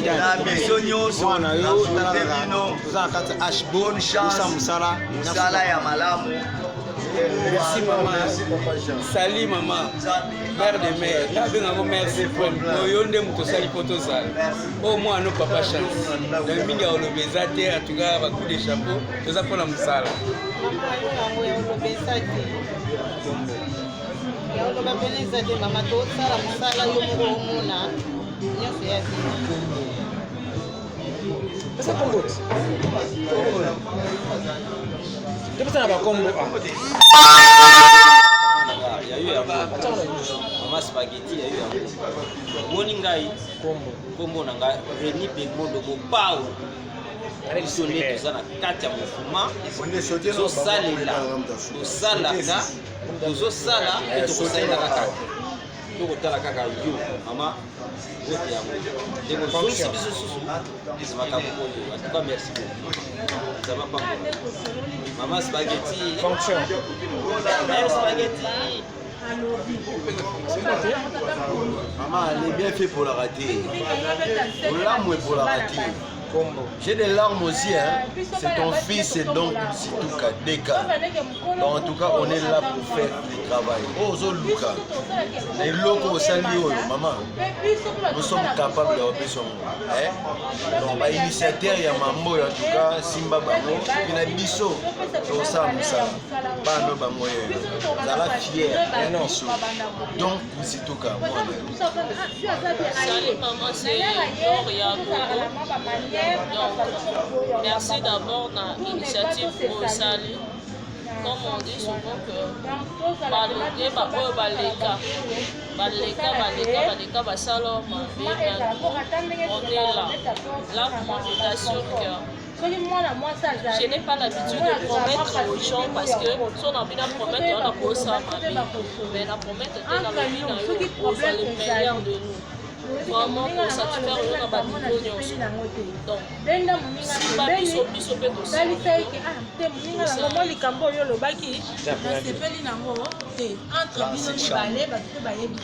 Na biso nyonso Mwana yo tala na kaka bino toza na kati ya HB. Bonne chance. Tosala mosala. Mosala ya malamu. Merci mama. Salut mama. Mère de mère. Nga abengako mère suprême. Oyo nde moto osali mpo tozala. Oyo mwana no papa chance. Donc mingi ya koloba eza te, en tout cas ba coup de chapeau. Toza mpona mosala. Mama yo yango ya oloba eza te, ya oloba pene eza te mama. Tosala mosala, yo moko omona nyonso ya bino. Pesa kombo ti. Topesa na bakombo. Ya yo yango mama spaghetti, ya yo yango omoni ngai. Kombo. Nkombo na ngai Reni Belmondo Mopao. Biso nde toza na kati ya mouvement, tozosalela, tosalaka, tozosala mpe tokosalelaka kaka. Tokotala kaka yo mama vote yango ndenge ozongisi biso susu na makambo oyo. En tout cas, merci beaucoup. Nzambe apambola mama spaghetti. Fonction. Mère spaghetti. Mama, les bienfaits epolaka te, olamu epolaka te. Kombo. J'ai des larmes aussi, hein. C'est ton fils, c'est donc Situka, Deka. Donc en tout cas, on est là pour faire le travail. Oh, Luka. Les locaux au salut, maman. Nous sommes capables de repérer son. Hein? Donc, bah, initiateur, il y a Mambo, en tout cas, Simba Bango, puis la Biso, tout ça, ça. Bano Bango, Zala fier, Biso. Donc, Situka, moi. Salut maman, c'est Gloria Gogo. Donc, merci d'abord na initiative osali. Comme on dit souvent que balobi baoyo baleka baleka baleka baleka basala mabe, mais on est là. Là, moi, je t'assure que je n'ai pas l'habitude de promettre aux gens, parce que si on a envie de promettre, on a kosala mabe, mais na promettre te na lobi na yo ozwa le meilleur de nous, vraiment pour satisfaire yo na baniveau nyonso. Donc simba biso, biso mpe Tosimba likambo oyo olobaki, nasepeli nango te. Entre bino mibale, bato mpe bayebi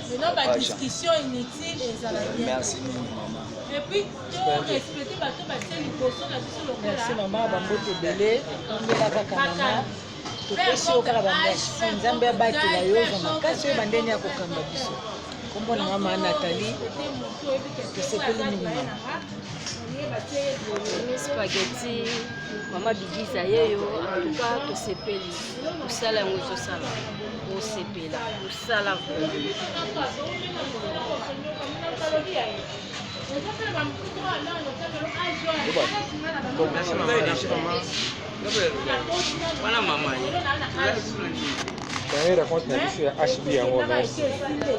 maintenant, badiscussion inutile ezala bien. Merci mingi mama. Et puis to respecte bato batie liboso na biso. Merci. Lokola Mama, bambote ebele. Tombela kaka mama, topesi yo kaka bamerci. Nzambe abatela yo, ozwa makasi oyo bandeni ya kokamba biso. Kombo na mama Nathalie, tosepeli mingi mama. Mami spaghetti, mama Bigiza yeyo. En tout cas, tosepeli kosala yango, ezosala kosepela kosala vraiment. Wana mama. Baye raconte na biso ya HB yango, merci.